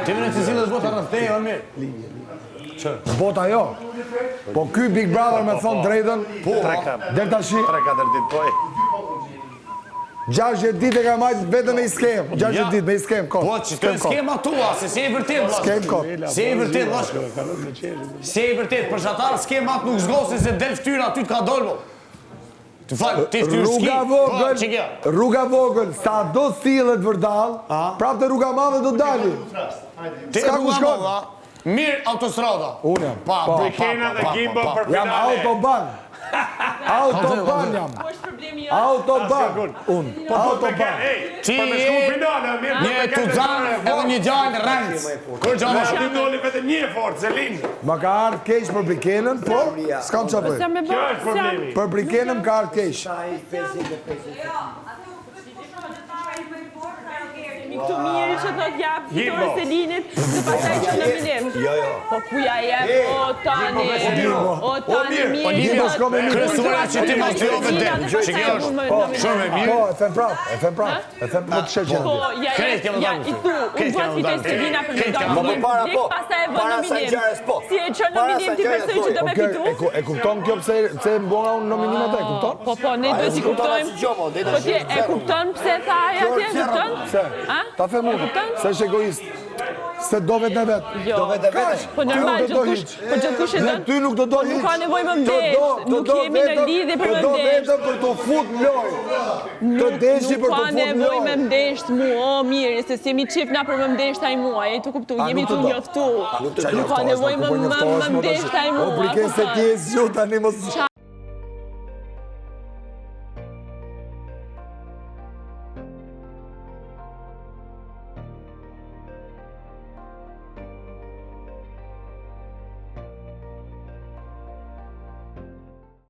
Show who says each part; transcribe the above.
Speaker 1: Ti më në të zilët bota rreth teje, o mirë.
Speaker 2: Bota jo. Po ky Big Brother me thonë drejtën,
Speaker 1: Po,
Speaker 2: deri tash
Speaker 3: 3-4 ditë po.
Speaker 2: 60 ditë e ka majtë vetëm me i skemë, 60 ditë me i skemë kot.
Speaker 1: Po, që të
Speaker 2: Skemë kot.
Speaker 1: skema tua, se si e vërtet, vllazë.
Speaker 2: Skemë kot.
Speaker 1: Si e vërtet, vllazë. Si e vërtet, për shatar skemat nuk zgosin se del fytyra aty të ka dolë, po. Të fal, ti fytyrë s'ki.
Speaker 2: Rruga
Speaker 1: Po,
Speaker 2: vogël,
Speaker 1: që kjo?
Speaker 2: rruga vogël, sa do sillet vërdall, prapë te rruga madhe do dali.
Speaker 1: Ti
Speaker 2: S'ka ku
Speaker 1: rruga
Speaker 2: shkon.
Speaker 1: madhe, Mirë autostrada.
Speaker 2: Unë jam.
Speaker 1: Pa,
Speaker 2: Po.
Speaker 1: pa, pa,
Speaker 3: Brikena dhe
Speaker 1: pa,
Speaker 3: Gimbo
Speaker 1: pa, pa.
Speaker 3: për
Speaker 2: Jam
Speaker 3: finale.
Speaker 2: autoban. Autoban jam.
Speaker 4: Ku është problemi jo?
Speaker 2: Autoban. Unë.
Speaker 3: Po
Speaker 2: Autoban.
Speaker 3: Ej,
Speaker 1: Ti
Speaker 3: për me shku
Speaker 1: je
Speaker 3: finale, mirë
Speaker 1: Një tuzan edhe një djalë rrenc. Kur gjë më
Speaker 3: Aty doli vetëm një e fortë, Zelin.
Speaker 2: Ma ka ardhë keq për Brikenën, po s'kam çfarë bëj.
Speaker 4: S'jam me
Speaker 3: Kjo
Speaker 4: bërë,
Speaker 3: është
Speaker 4: s'jam.
Speaker 3: problemi.
Speaker 2: Për Brikenën më ka ardhë keq.
Speaker 4: Jemi këtu mirë që thot jap fitore Selinit, dhe pastaj që nominim.
Speaker 5: Jo, jo.
Speaker 4: Po ku ja jep, o tani, o tani mirë.
Speaker 1: Po
Speaker 2: Gimbo
Speaker 4: që
Speaker 2: shko me
Speaker 4: thot,
Speaker 2: mirë.
Speaker 1: Kryesuara që ti mos
Speaker 4: unë dua
Speaker 1: dëgjove
Speaker 4: Selina
Speaker 1: det.
Speaker 4: dhe
Speaker 1: Që
Speaker 4: pastaj
Speaker 1: kjo është
Speaker 4: unë më
Speaker 2: Po,
Speaker 4: nominoj.
Speaker 1: shumë e mirë.
Speaker 2: Po, e them prap, e them prap, e them po të sheqen.
Speaker 4: Po, ja,
Speaker 1: Krejt kemi
Speaker 4: ja,
Speaker 1: dalë
Speaker 4: i thu, unë
Speaker 1: Krejt
Speaker 4: dua
Speaker 1: kemi
Speaker 4: të fitoj
Speaker 1: dalë.
Speaker 4: Selina për me
Speaker 1: Krejt
Speaker 4: dalë
Speaker 1: kemi
Speaker 5: Po
Speaker 4: në
Speaker 5: më para
Speaker 4: publik,
Speaker 5: po.
Speaker 4: pastaj e vë
Speaker 5: Para
Speaker 4: nominim.
Speaker 5: Sanxhares po.
Speaker 4: Si e çon
Speaker 5: Para
Speaker 4: nominim ti
Speaker 5: Sanxhares
Speaker 4: besoj që do
Speaker 2: Po
Speaker 4: me
Speaker 2: kjo
Speaker 4: fitu?
Speaker 2: e, ku- e kupton kjo pse pse më bona unë nominim atë, e kupton?
Speaker 4: Po, po, ne duhet i
Speaker 5: kupton
Speaker 4: kuptojmë.
Speaker 5: asgjë, mo, deri
Speaker 4: Po
Speaker 5: tash
Speaker 4: ti
Speaker 5: është
Speaker 4: e
Speaker 5: zero.
Speaker 4: kupton pse tha ai atje, e kupton?
Speaker 2: Pse?
Speaker 4: A?
Speaker 2: Ta them
Speaker 4: E
Speaker 2: unë,
Speaker 4: kupton?
Speaker 2: se është egoist. Se do vetë me vetë.
Speaker 4: Jo.
Speaker 5: Do vetë e vetë.
Speaker 4: Po normal,
Speaker 2: Ty nuk do
Speaker 4: gjithkush,
Speaker 2: hiq.
Speaker 4: po gjithkush e
Speaker 2: Dhe
Speaker 4: don.
Speaker 2: ty nuk do do
Speaker 4: Po
Speaker 2: hiq.
Speaker 4: nuk ka nevojë më
Speaker 2: Të
Speaker 4: mdesh,
Speaker 2: do, të
Speaker 4: nuk
Speaker 2: do
Speaker 4: jemi në
Speaker 2: vetëm-
Speaker 4: lidhje për
Speaker 2: Të
Speaker 4: më
Speaker 2: do
Speaker 4: mdesh.
Speaker 2: vetëm për të fut në lojë. Të deshi
Speaker 4: Nuk
Speaker 2: për të
Speaker 4: ka
Speaker 2: fut në
Speaker 4: nevojë me
Speaker 2: lojë.
Speaker 4: mdesht mu, o mirë, se s'jemi çift na për më mdesht ai mua, e tu kuptu,
Speaker 2: A,
Speaker 4: jemi
Speaker 2: nuk të
Speaker 4: tu
Speaker 2: do.
Speaker 4: njoftu.
Speaker 2: Qa
Speaker 4: Nuk ka
Speaker 2: njoftohesh,
Speaker 4: nevojë
Speaker 2: po,
Speaker 4: më
Speaker 2: po
Speaker 4: më
Speaker 2: njoftohesh,
Speaker 4: më
Speaker 2: mo, tash.
Speaker 4: mdesht ai mua.
Speaker 2: O Briken se
Speaker 4: kupton?
Speaker 2: ti je zgju tani mos
Speaker 4: Qa?